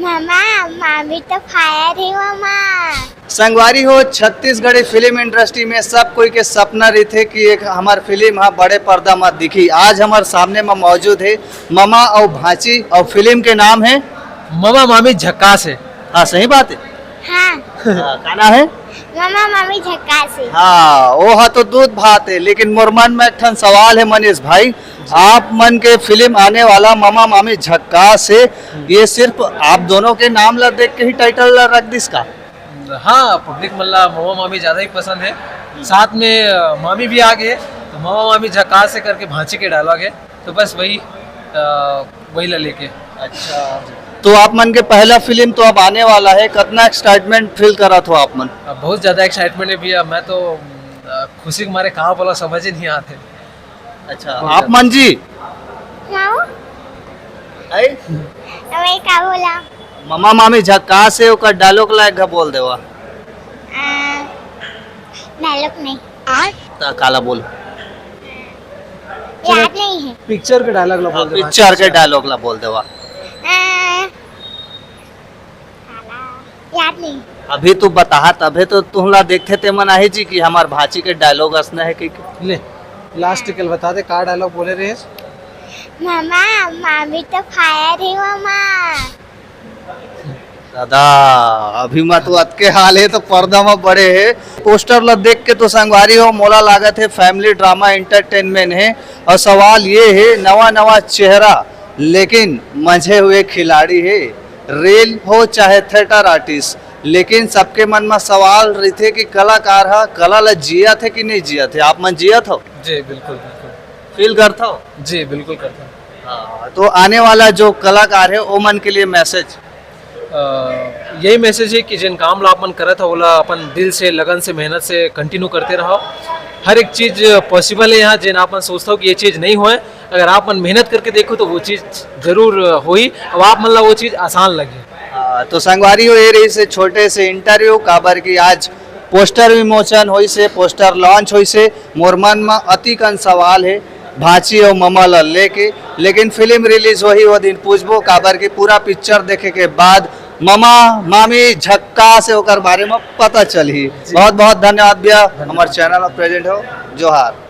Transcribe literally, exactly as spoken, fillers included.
मामा, मामी तो फायर हे मामा। संगवारी हो, छत्तीसगढ़ी फिल्म इंडस्ट्री में सब कोई के सपना रहिथे कि एक हमर फिल्म ह बड़े पर्दा म दिखी। आज हमर सामने म मौजूद हे ममा अउ भांची, अउ फिल्म के नाम हे ममा मामी झक्कास हे। हाँ, सही बात हे। हाँ। हाँ, का नाम हे? ममा मामी झक्कास हे। हाँ, वो हा तो दूध भात हे, लेकिन मोर मन में एक ठन सवाल हे मनीष भाई, आप मन के फिल्म आने वाला ममा मामी झक्कास हे, ये सिर्फ आप दोनों के नाम ला देख के ही टाइटल ला रख दिस का? हाँ, पब्लिक मन ला ममा मामी ज्यादा ही पसंद हे। साथ में, अ, मामी भी आ गए, तो ममा मामी झक्कास हे करके भांची के डायलॉग हे, तो बस वही, अ, वही ला लेके। अच्छा, तो आप मन के पहला फिल्म तो अब आने वाला हे, कितना एक्साइटमेंट फील करत हो आप मन? अब बहुत ज्यादा एक्साइटमेंट हे भैया, मैं तो, अ, खुशी के मारे कहाँ बोला समझ ही नहीं आते। अच्छा, बहुत आप ज्यादा। मन जी? हाँ। आई? मैं का बोला? ममा मामी झक्कास हे, ओकर डायलॉग ला एक घ बोल देवा। आ, डायलॉग नहीं। ता काला बोल। याद नहीं है। पिक्चर के डायलॉग ला हाँ, बोल देवा। पिक्चर के डायलॉग ला बोल देवा। आ, काला, याद नहीं। अभी तू बताहा, तभे तो तुहला देखथे ते मन आही जी कि हमार भांची के डायलॉग असना है कि ले, लास्ट के बता दे, का डायलॉग बोले रहे? मामा, मामी तो फायर है मामा। दादा, अभी मा तो अतके हाल हे तो पर्दा मा बड़े हे। पोस्टर ला देख के तो संगवारी हो, मोला लागत हे फैमिली ड्रामा एंटरटेनमेंट हे। और सवाल ये हे, नवा नवा चेहरा लेकिन मंझे हुए खिलाड़ी हे। रील हो चाहे थिएटर आर्टिस्ट, लेकिन सबके मन मा सवाल रहिथे कि कलाकार हा कला ला जियत हे कि नहीं जियत हे। आप मन जियत हो? जी, बिल्कुल, बिल्कुल। फील करत हो? जी, बिल्कुल करत हो। हाँ, तो आने वाला जो कलाकार हे, ओमन के लिए मैसेज? अ, यही मैसेज हे कि जेन काम ला आप मन करत हो, ओला अपन दिल से, लगन से, मेहनत से कंटिन्यू करते रहो। हर एक चीज पॉसिबल हे यहाँ, जेन आप मन सोचत हो कि ये चीज नहीं होए, अगर आप मन मेहनत करके देखो तो वो चीज जरूर होही। अब आप मन ला वो चीज आसान लगे। हाँ, तो संगवारी हो, ये रहिस हे छोटे से इंटरव्यू, काबर कि आज पोस्टर विमोचन होइस हे, पोस्टर लॉन्च होइस हे। मोर मन म अतिकन सवाल हे भांची अउ ममा ल लेके, लेकिन फिल्म रिलीज होही वो दिन पूछबो, काबर कि पूरा पिक्चर देखे के बाद ममा मामी झक्कास हे ओकर बारे म पता चलही। बहुत बहुत धन्यवाद भैया, हमर चैनल म प्रेजेंट हो। जोहार।